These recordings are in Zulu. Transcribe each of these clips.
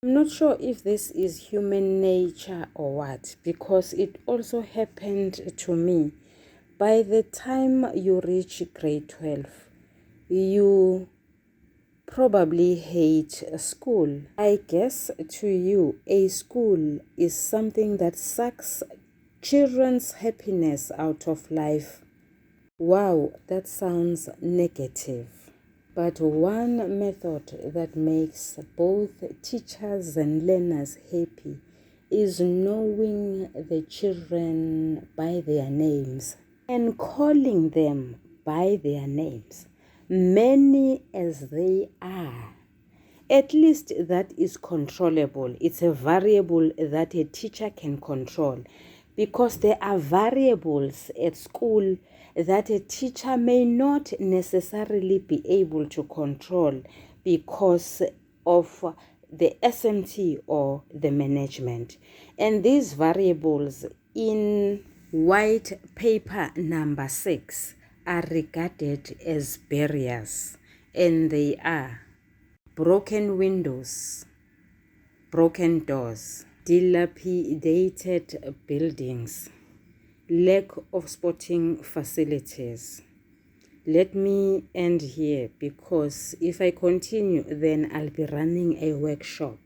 I'm not sure if this is human nature or what, because it also happened to me. By the time you reach grade 12, you probably hate school. I guess to you, a school is something that sucks children's happiness out of life. Wow, that sounds negative. But one method that makes both teachers and learners happy is knowing the children by their names and calling them by their names, many as they are. At least that is controllable. It's a variable that a teacher can control because there are variables at school that a teacher may not necessarily be able to control because of the SMT or the management. And these variables in white paper number 6 are regarded as barriers, and they are broken windows, broken doors, dilapidated buildings, lack of sporting facilities. Let me end here because if I continue, then I'll be running a workshop.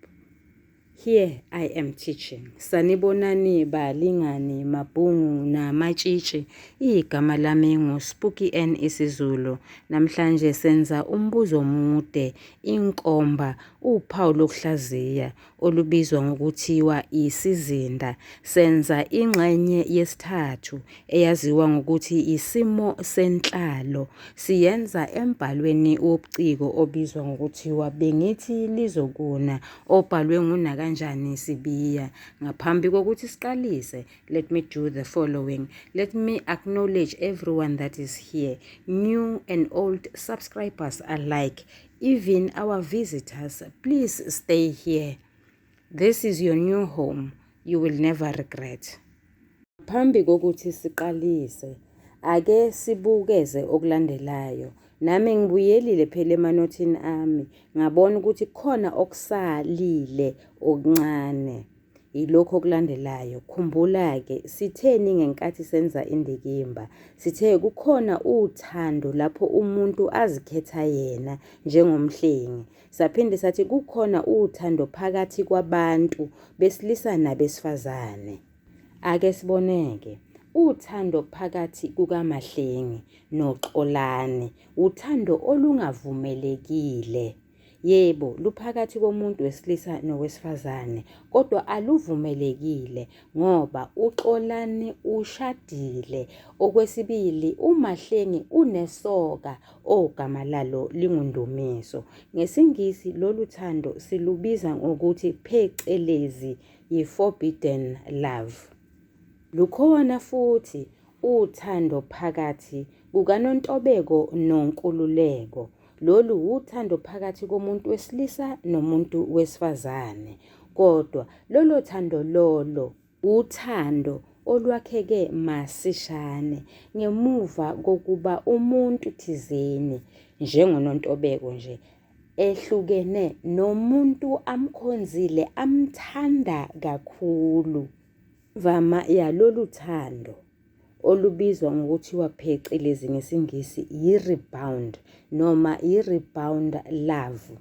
Here I am teaching. Sanibonani balingani mabhungu namatshitshi. Igama lami nguSpooky N isiZulu. Namhlanje senza umbuzo omude, inkomba, uphawu lokuhlaziya olubizwa ngokuthiwa isizinda. Senza ingxenye yesithathu eyaziwa ngokuthi isimo senhlalo. Siyenza embhalweni wobuciko obizwa ngokuthiwa Bengithi Lizokuna obhalwe nguNakanjani Sibiya. Ngaphambi kokuthi siqalise, let me do the following. Let me acknowledge everyone that is here, new and old subscribers alike, even our visitors. Please stay here. This is your new home. You will never regret. Phambi kokuthi siqalise, ake sibukeze okulandelayo. Nami ngibuyelile phela emanothini ami, ngabona ukuthi khona okusalile okuncane. Yilokhu okulandelayo. Khumbula-ke, sitheni ngenkathi senza indikimba? Sithe kukhona uthando lapho umuntu azikhetha yena njengomhlengi. Saphinde sathi kukhona uthando phakathi kwabantu besilisa nabesifazane. Ake siboneke. Uthando phakathi kukaMahlengi noXolani uthando olungavumelekile. Yebo, luphakathi komuntu wesilisa nowesifazane, kodwa aluvumelekile ngoba uXolani ushadile. Okwesibili, uMahlengi unesoka ogama lalo linguNdumiso. NgesiNgisi lolu thando silubiza ngokuthi phecelezi yi-forbidden love. Lukhona futhi uthando phakathi kukaNontobeko noNkululeko. Lolu wuthando phakathi komuntu wesilisa nomuntu wesifazane. Kodwa lolo thando lolo uthando olwakheke masishane ngemuva kokuba umuntu thizeni njengoNontobeko nje ehlukene nomuntu amkhonzile amthanda kakhulu. Imvama yalolu thando olubizwa ngokuthiwa phecelezi ngesiNgisi yi-rebound noma i-rebound love.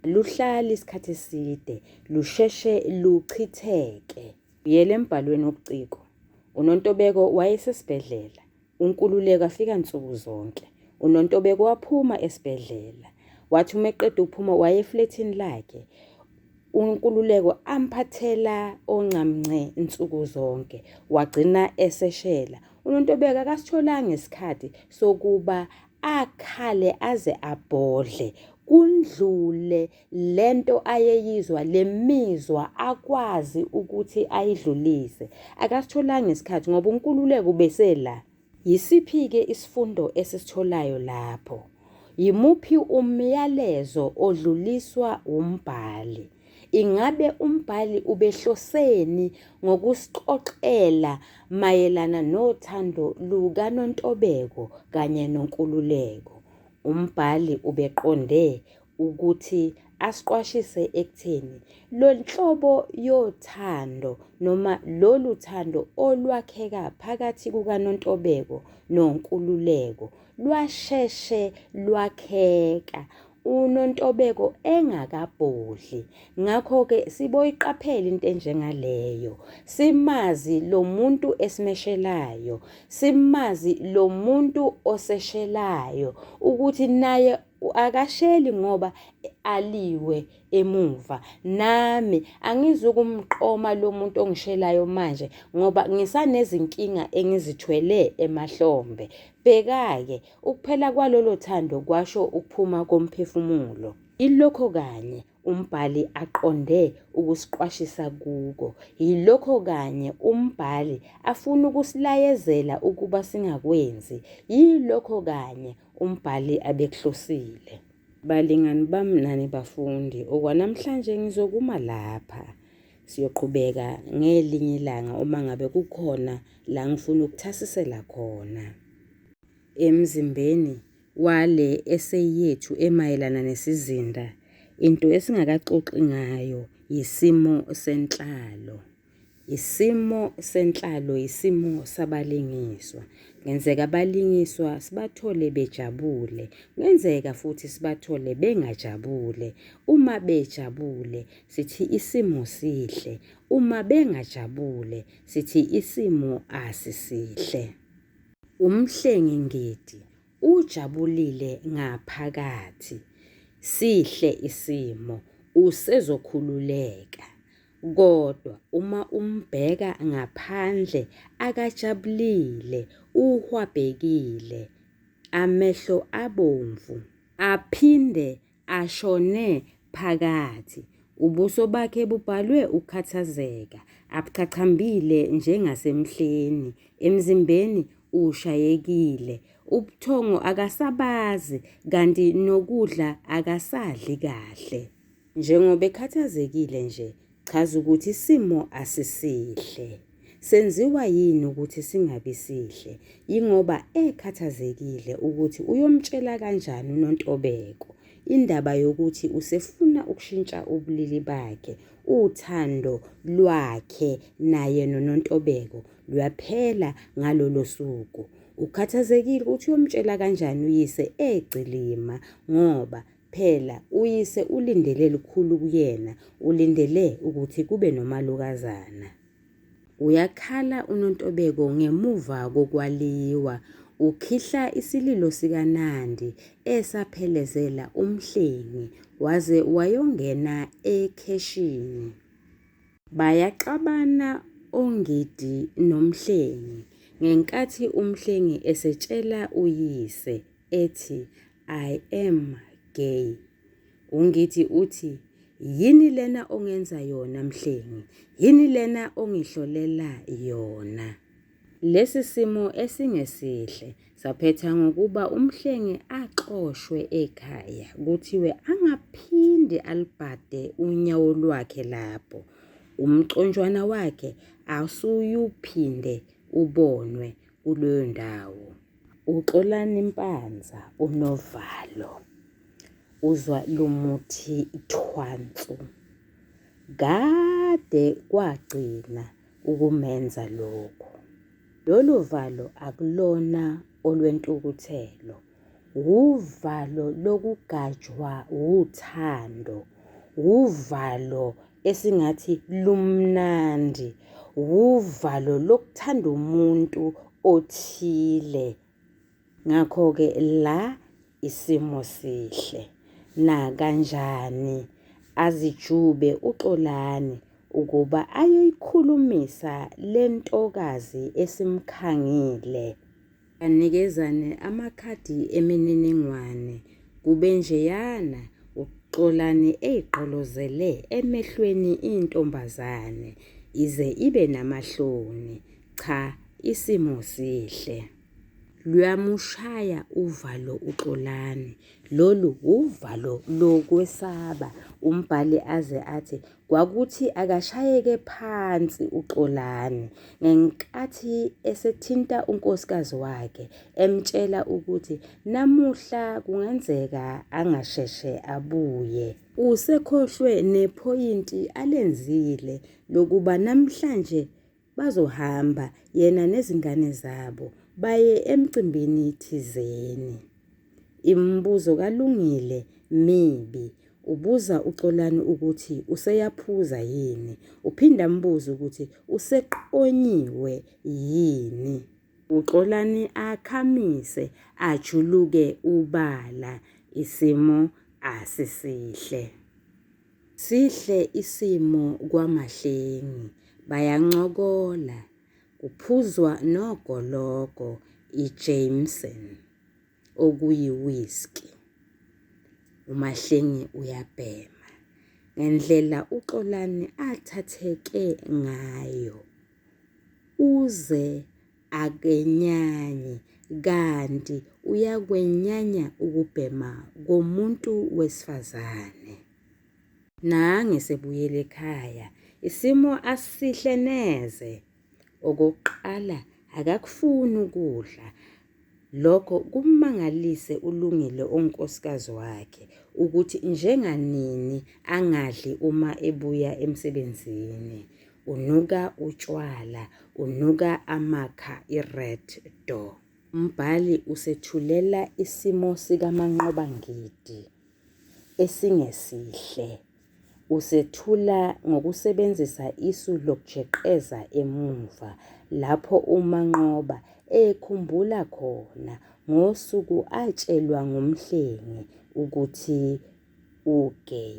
Luhlala isikhathi eside, lusheshe luchitheke. Buyela embhalweni wobuciko. UNontobeko wayesesibhedlela. UNkululeko afika nsuku zonke. UNontobeko waphuma esibhedlela. Wathi uma eqeda ukuphuma waya eflethini lakhe. UNkululeko amphathela oncamnce nsuku zonke. Wagcina eseshela. UNontobeko akasitholanga isikhathi sokuba akhale aze abhodle kundlule lento ayeyizwa lemizwa akwazi ukuthi ayidlulise. Akasitholanga isikhathi ngoba uNkululeko ubesela. Yisiphi-ke isifundo esisitholayo lapho? Yimuphi umyalezo odluliswa umbhali? Ingabe umbhali ubehloseni ngokusixoxela mayelana nothando lukaNontobeko kanye noNkululeko? Umbhali ubeqonde ukuthi Asiqwashise ekutheni lolu yothando noma lolu thando olwakheka phakathi kukaNontobeko noNkululeko lwasheshe lwakheka uNontobeko engakabhodli. Ngakho-ke siboyiqaphela into enjengaleyo, simazi lo muntu esimeshelayo, simazi lo muntu oseshelayo ukuthi naye akasheli ngoba aliwe emuva. Nami angizukumqoma lo muntu ongishelayo manje ngoba ngisanezinkinga engizithwele emahlombe. Bheka-ke, ukuphela kwalolo thando kwasho ukuphuma komphefumulo. Ilokho kanye umbhali aqonde ukusiqwashisa kuko. Yilokho kanye umbhali afuna ukusilayezela ukuba singakwenzi. Yilokho kanye umbhali abekuhlosile. Balingani bami nani bafundi, okwanamhlanje ngizokuma lapha. Siyoqhubeka ngelinye ilanga uma ngabe kukhona la ngifuna ukuthasisela khona. Emzimbeni wale eseyi yethu emayelana nesizinda, into esingakaxoxi ngayo yisimo senhlalo. Isimo senhlalo yisimo sabalingiswa. Kungenzeka abalingiswa sibathole bejabule, kungenzeka futhi sibathole bengajabule. Uma bejabule sithi isimo sihle, uma bengajabule sithi isimo asisihle. Umhlengi Ngidi ujabulile ngaphakathi, sihle isimo, usezokhululeka. Kodwa uma umbheka ngaphandle akajabulile, uhwabhekile, amehlo abomvu aphinde ashone phakathi. Ubuso bakhe bubhalwe ukukhathazeka, abuchachambile njengasemhleni, emzimbeni ushayekile, ubuthongo akasabazi kanti nokudla akasadli kahle. Njengoba ekhathazekile nje, chaza ukuthi isimo asisihle. Senziwa yini ukuthi singabi sihle? Yingoba ekhathazekile ukuthi uyomtshela kanjani uNontobeko indaba yokuthi usefuna ukushintsha ubulili bakhe. Uthando lwakhe naye noNontobeko luyaphela ngalolo suku. Ukhathazekile ukuthi uyomtshela kanjani uyise egcilima ngoba Phela uyise ulindele lukhulu kuyena, ulindele ukuthi kube nomalukazana. Uyakhala uNontobeko ngemuva kokwaliwa. Ukhihla isililo sikaNandi esaphelezela uMhlengi waze wayongena ekheshini. Bayaxabana oNgidi noMhlengi ngenkathi uMhlengi esetshela uyise ethi I am gay. UNgidi uthi yini lena ongenza yona Mhlengi? Yini lena ongihlolela yona? Lesi simo esingesihle saphetha ngokuba uMhlengi axoshwe ekhaya kuthiwe angaphindi alubhade unyawo lwakhe lapho. Umconjwana wakhe asuyuphinde ubonwe kuleyo ndawo. UXolani Mpanza unovalo, uzwa lumuthi thwansu. Kade kwagcina ukumenza lokhu. Lolu valo akulona olwentukuthelo, wuvalo lokugajwa wuthando, wuvalo esingathi lumnandi, wuvalo lokuthanda umuntu othile. Ngakho-ke la isimo sihle. Nakanjani azijube uXolani ukuba ayoyikhulumisa le ntokazi esimkhangile. Banikezane amakhadi emininingwane. Kube njeyana uXolani eyigqolozele emehlweni intombazane ize ibe namahloni. Cha isimo sihle. Luyamushaya uvalo uXolani. Lolu wuvalo lokwesaba umbhali aze athi kwakuthi akashayeke phansi uXolani ngenkathi esethinta unkosikazi wakhe emtshela ukuthi namuhla kungenzeka angasheshe abuye. Usekhohlwe nephoyinti alenzile lokuba namhlanje Bazohamba, yena nezingane zabo, baye emcimbini thizeni. Imibuzo kaLungile mibi. Ubuza uXolani ukuthi useyaphuza yini. Uphinde ambuze ukuthi useqonyiwe yini. UXolani akhamise ajuluke ubala. Isimo asisihle. Sihle isimo kwaMahlengi, bayancokola, kuphuzwa nogologo iJameson, okuyi-whisky. UMahlengi uyabhema. Ngendlela uXolani athatheke ngayo, uze akenyanyi kanti uyakwenyanya ukubhema komuntu wesifazane. Nange sebuyele ekhaya, isimo asisihle neze. Okokuqala akakufuni ukudla. Lokho kummangalise uLungile ongunkosikazi wakhe ukuthi njenganini angadli uma ebuya emsebenzini. Unuka utshwala, unuka amakha i-red door. Umbhali usethulela isimo sikaManqoba Ngidi esingesihle. Usethula ngokusebenzisa isu lokujeqeza emuva lapho uManqoba ekhumbula khona ngosuku atshelwa nguMhlengi ukuthi u-gay.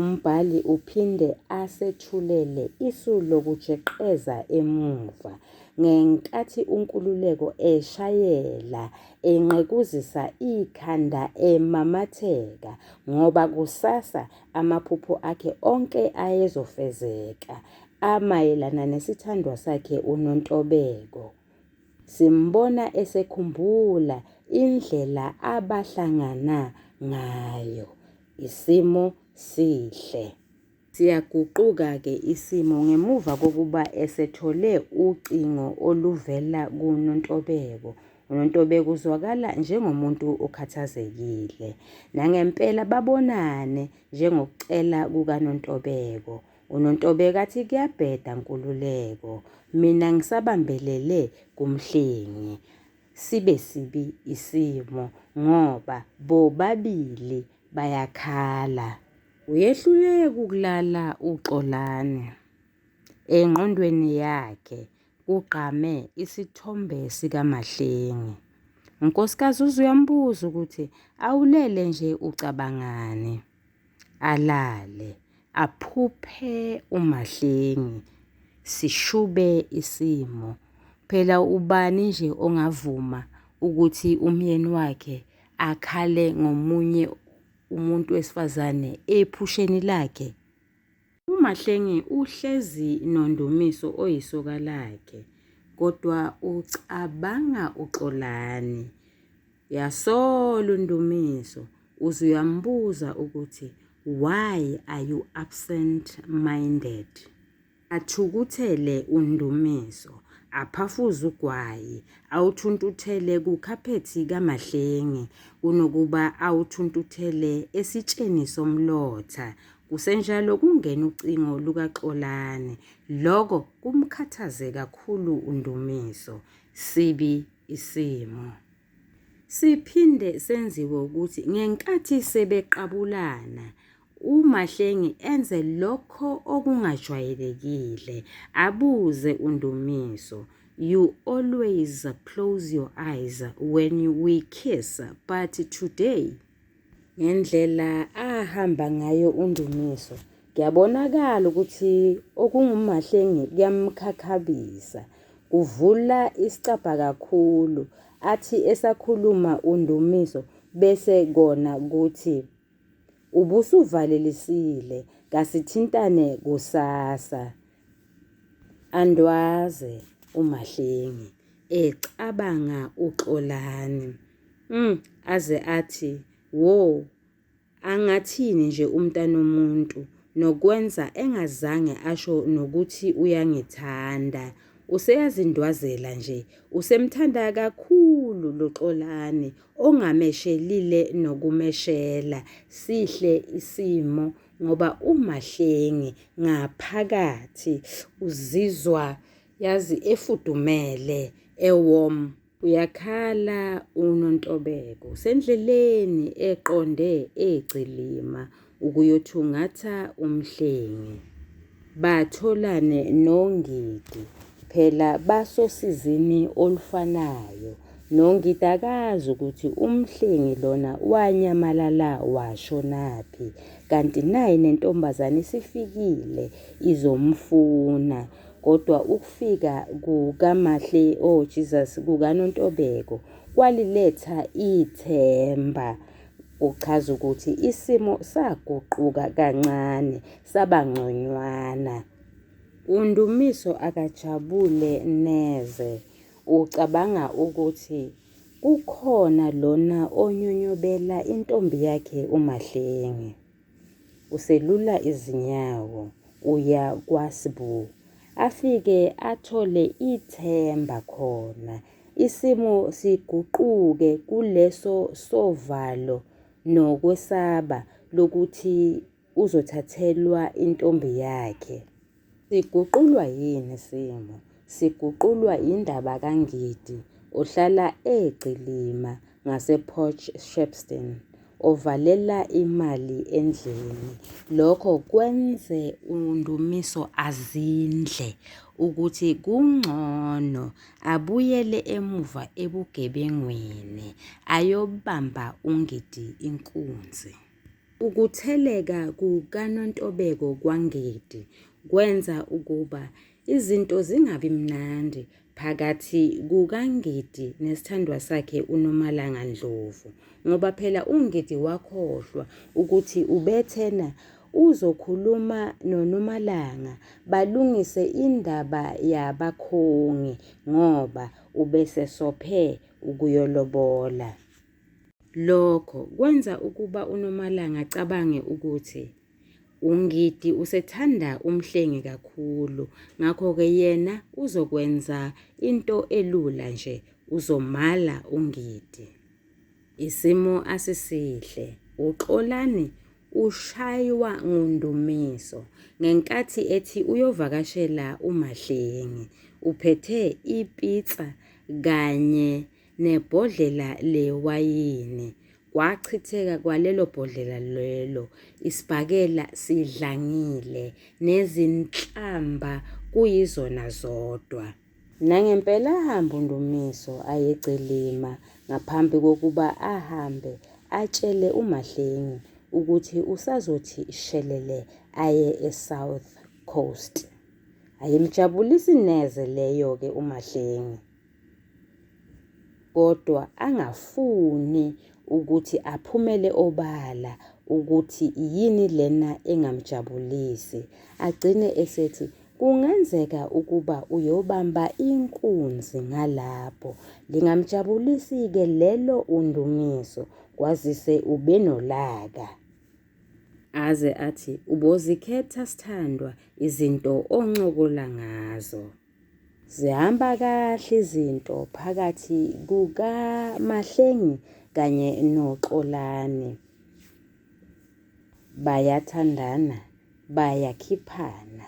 Umbhali uphinde asethulele isu lokujeqeza emuva ngenkathi uNkululeko eshayela enqekuzisa ikhanda emamatheka ngoba kusasa amaphupho akhe onke ayezofezeka amayelana nesithandwa sakhe uNontobeko. Simbona esekhumbula indlela abahlangana ngayo. Isimo sihle. Siyaguquka-ke isimo ngemuva kokuba esethole ucingo oluvela kuNontobeko. UNontobeko uzwakala njengomuntu okhathazekile. Nangempela babonane njengokucela kukaNontobeko. UNontobeko athi kuyabheda Nkululeko, mina ngisabambelele kuMhlengi. Sibe sibi isimo ngoba bobabili bayakhala. Uyehluleka ukulala uXolani. Engqondweni yakhe kugqame isithombe sikaMahlengi. Unkosikazi uze uyambuza ukuthi awulele nje ucabangani. Alale, aphuphe uMahlengi. Sishube isimo. Phela ubani nje ongavuma ukuthi umyeni wakhe akhale ngomunye umuntu wesifazane ephusheni lakhe? UMahlengi uhlezi noNdumiso oyisoka lakhe kodwa ucabanga uXolani. Uyasola uNdumiso uze uyambuza ukuthi why are you absent minded? Athukuthele uNdumiso, aphafuze ugwayi, awuthuntuthele kukhaphethi kaMahlengi kunokuba awuthuntuthele esitsheni somlotha. Kusenjalo kungena ucingo lukaXolani. Lokho kumkhathaze kakhulu uNdumiso. Sibi isimo. Siphinde senziwe ukuthi ngenkathi sebeqabulana uMahlengi enze lokho okungajwayelekile, abuze uNdumiso, You always close your eyes when we kiss but today Ngendlela ahamba ngayo uNdumiso kuyabonakala ukuthi okunguMahlengi kuyamkhakhabisa. Kuvula isicabha kakhulu athi esakhuluma uNdumiso bese kona kuthi ubusuvalelisile kasithintane kusasa. Andwaze uMahlengi. ecabanga uXolani. Aze athi, wo, angathini nje umntanomuntu nokwenza engazange asho nokuthi uyangithanda. Useyazindwazela nje, usemthanda kakhulu lo Xolani ongameshelile nokumeshela. Sihle isimo ngoba uMahlengi ngaphakathi uzizwa yazi efudumele, e-warm. Uyakhala uNontobeko usendleleni eqonde eGcilima ukuyothungatha uMhlengi. Batholane noNgidi, phela basosizini olufanayo. NoNgidi akazi ukuthi uMhlengi lona wanyamalala washonaphi. Kanti nayi nentombazane isifikile izomfuna. Kodwa ukufika kukaMahle, oh Jesus, kukaNontobeko kwaliletha ithemba. Kuchaza ukuthi isimo saguquka kancane saba ngconywana. UNdumiso akajabule neze, ucabanga ukuthi kukhona lona onyonyobela intombi yakhe uMahlengi. Uselula izinyawo uya kwaSbu afike athole ithemba khona. Isimo siguquke kuleso sovalo nokwesaba lokuthi uzothathelwa intombi yakhe. Siguqulwa yini isimo? Siguqulwa yindaba kaNgidi ohlala eGcilima ngasePort Shepstone ovalela imali endlini. Lokho kwenze uNdumiso azindle ukuthi kungcono abuyele emuva ebugebengwini ayobamba uNgidi inkunzi. Ukutheleka kukaNontobeko kwaNgidi kwenza ukuba izinto zingabi mnandi phakathi kukaNgidi nesithandwa sakhe uNomalanga Ndlovu ngoba phela uNgidi wakhohlwa ukuthi ubethena uzokhuluma noNomalanga balungise indaba yabakhongi ngoba ubesesophe ukuyolobola. Lokho kwenza ukuba uNomalanga acabange ukuthi uNgidi usethanda uMhlengi kakhulu ngakho-ke yena uzokwenza into elula nje uzomala uNgidi. Isimo asisihle, uXolani ushaywa nguNdumiso ngenkathi ethi uyovakashela uMahlengi. Uphethe ipizza kanye nebhodlela lewayini. Kwachitheka kwalelo bhodlela lelo, isibhakela sidlangile nezinhlamba kuyizona zodwa. Nangempela ahambe uNdumiso ayeGcilima ngaphambi kokuba ahambe atshele uMahlengi ukuthi usazothi shelele aye eSouth Coast. Ayimjabulisi neze leyo-ke uMahlengi. Kodwa angafuni ukuthi aphumele obala ukuthi yini lena engamjabulisi. Agcine esethi kungenzeka ukuba uyobamba inkunzi ngalapho. Lingamjabulisi-ke lelo uNdumiso kwazise ubenolaka. Aze athi ubozikhetha sthandwa izinto oncokola ngazo. Zihamba kahle izinto phakathi kukaMahlengi kanye noXolani. Bayathandana, bayakhiphana,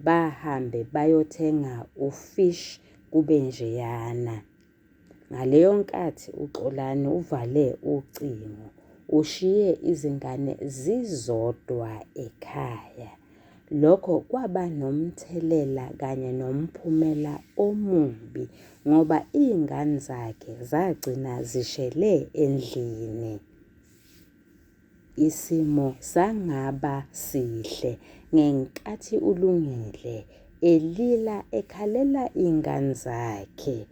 bahambe bayothenga ufish kube njeyana. Ngaleyo nkathi uXolani uvale ucingo, ushiye izingane zizodwa ekhaya. Lokho kwaba nomthelela kanye nomphumela omubi ngoba iy'ngane zakhe zagcina zishele endlini. Isimo sangaba sihle ngenkathi uLungile elila ekhalela iy'ngane zakhe.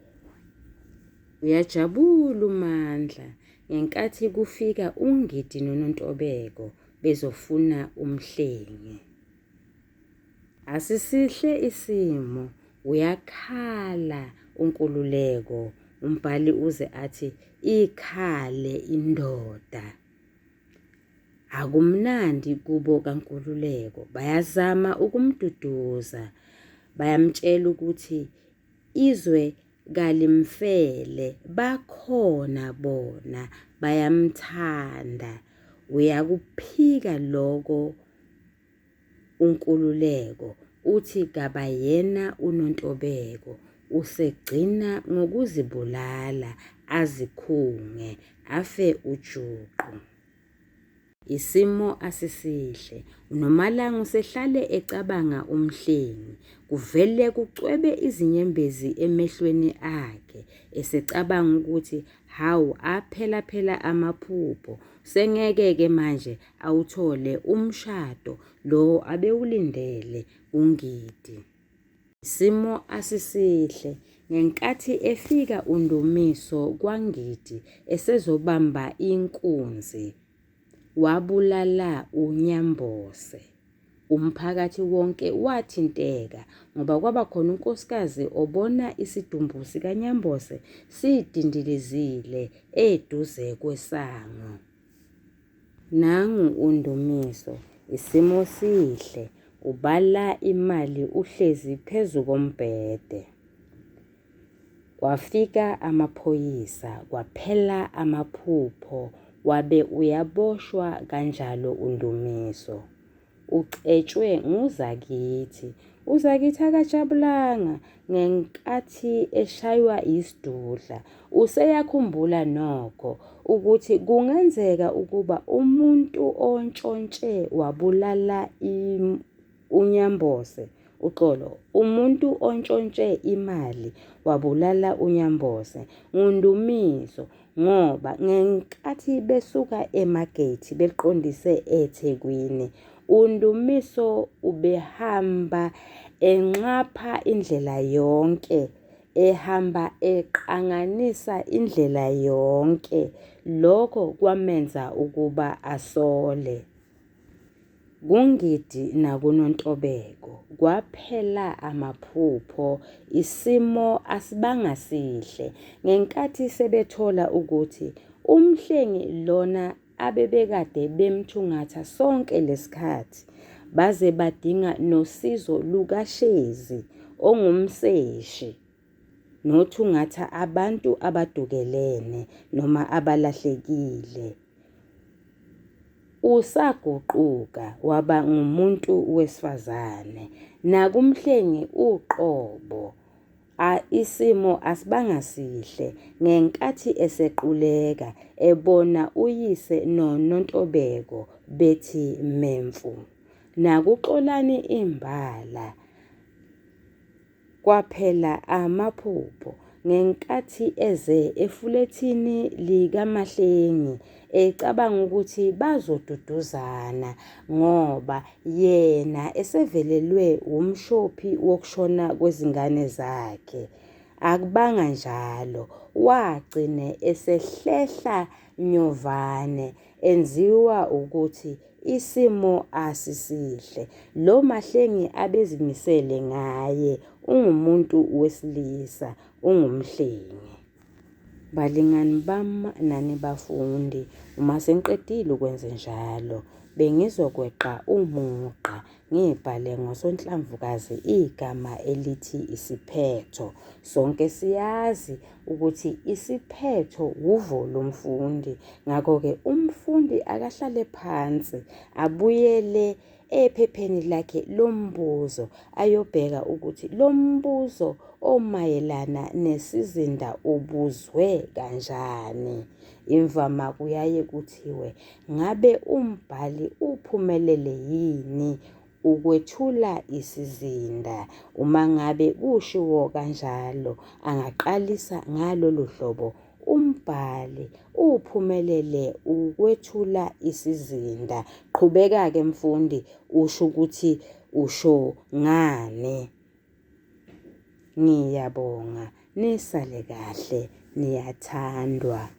Uyajabula uMandla ngenkathi kufika uNgidi noNontobeko bezofuna uMhlengi. Asisihle isimo. Uyakhala uNkululeko, umbhali uze athi ikhale indoda. Akumnandi kubo kaNkululeko, bayazama ukumduduza, bayamtshela ukuthi izwe kalimfele, bakhona bona bayamthanda. Uyakuphika loko uNkululeko, uthi kabayena uNontobeko, usegcina ngokuzibulala azikhunge, afe ujuqu. Isimo asisihle. UNomalanga usehlale ecabanga uMhlengi. Kuvele kucwebe izinyembezi emehlweni akhe esecabanga ukuthi hawu aphela phela amaphupho sengeke-ke manje awuthole umshado lo abewulindele uNgidi. Isimo asisihle. Ngenkathi efika uNdumiso kwaNgidi esezobamba inkunzi, wabulala uNyambose. Umphakathi wonke wathinteka ngoba kwaba khona unkosikazi obona isidumbu sikaNyambose sidindilizile eduze kwesango. Nangu uNdumiso, isimo sihle, ubala imali uhlezi phezu kombhede. Kwafika amaphoyisa, kwaphela amaphupho, wabe uyaboshwa kanjalo uNdumiso. Ucetshwe nguZakithi. UZakithi akajabulanga ngenkathi eshaywa yisidudla. Useyakhumbula nokho ukuthi kungenzeka ukuba umuntu ontshontshe wabulala uNyambose, uxolo, umuntu ontshontshe imali wabulala uNyambose nguNdumiso ngoba ngenkathi besuka eMargate beqondise eThekwini, uNdumiso ubehamba enxapha indlela yonke, ehamba eqanganisa indlela yonke. Lokho kwamenza ukuba asole. KuNgidi nakuNontobeko kwaphela amaphupho, isimo asibanga sihle ngenkathi sebethola ukuthi uMhlengi lona abebekade bemthungatha sonke lesikhathi baze badinga nosizo lukaShezi ongumseshi nothungatha abantu abadukelene noma abalahlekile. Usaguquka waba ngumuntu wesifazane nakuMhlengi uqobo a isimo asibanga sihle ngenkathi esequleka ebona uyise noNontobeko bethi memfu. NakuXolani imbala Kwaphela amaphupho ngenkathi eze efulethini likaMahlengi ecabanga ukuthi bazoduduzana ngoba yena esevelelwe wumshophi wokushona kwezingane zakhe. Akubanga njalo, wagcine esehlehla nyovane enziwa ukuthi isimo asisihle. Lo Mahlengi abezimisele ngaye ungumuntu wesilisa, unguMhlengi. Balingani bam nani bafundi, uma sengiqedile ukwenzenjalo, bengizokweqa umugqa ngibhale ngosonhlamvukazi igama elithi isiphetho. Sonke siyazi ukuthi isiphetho wuvo lomfundi. Ngakho-ke umfundi akahlale phansi abuyele ephepheni lakhe lombuzo ayobheka ukuthi lo mbuzo omayelana nesizinda ubuzwe kanjani. Imvama kuyaye kuthiwe ngabe umbhali uphumelele yini ukwethula isizinda. Uma ngabe kushiwo kanjalo angaqalisa ngalolu hlobo umbhali uphumelele ukwethula isizinda. Qhubeka-ke mfundi usho ukuthi usho ngani. Ngiyabonga nisale kahle niyathandwa.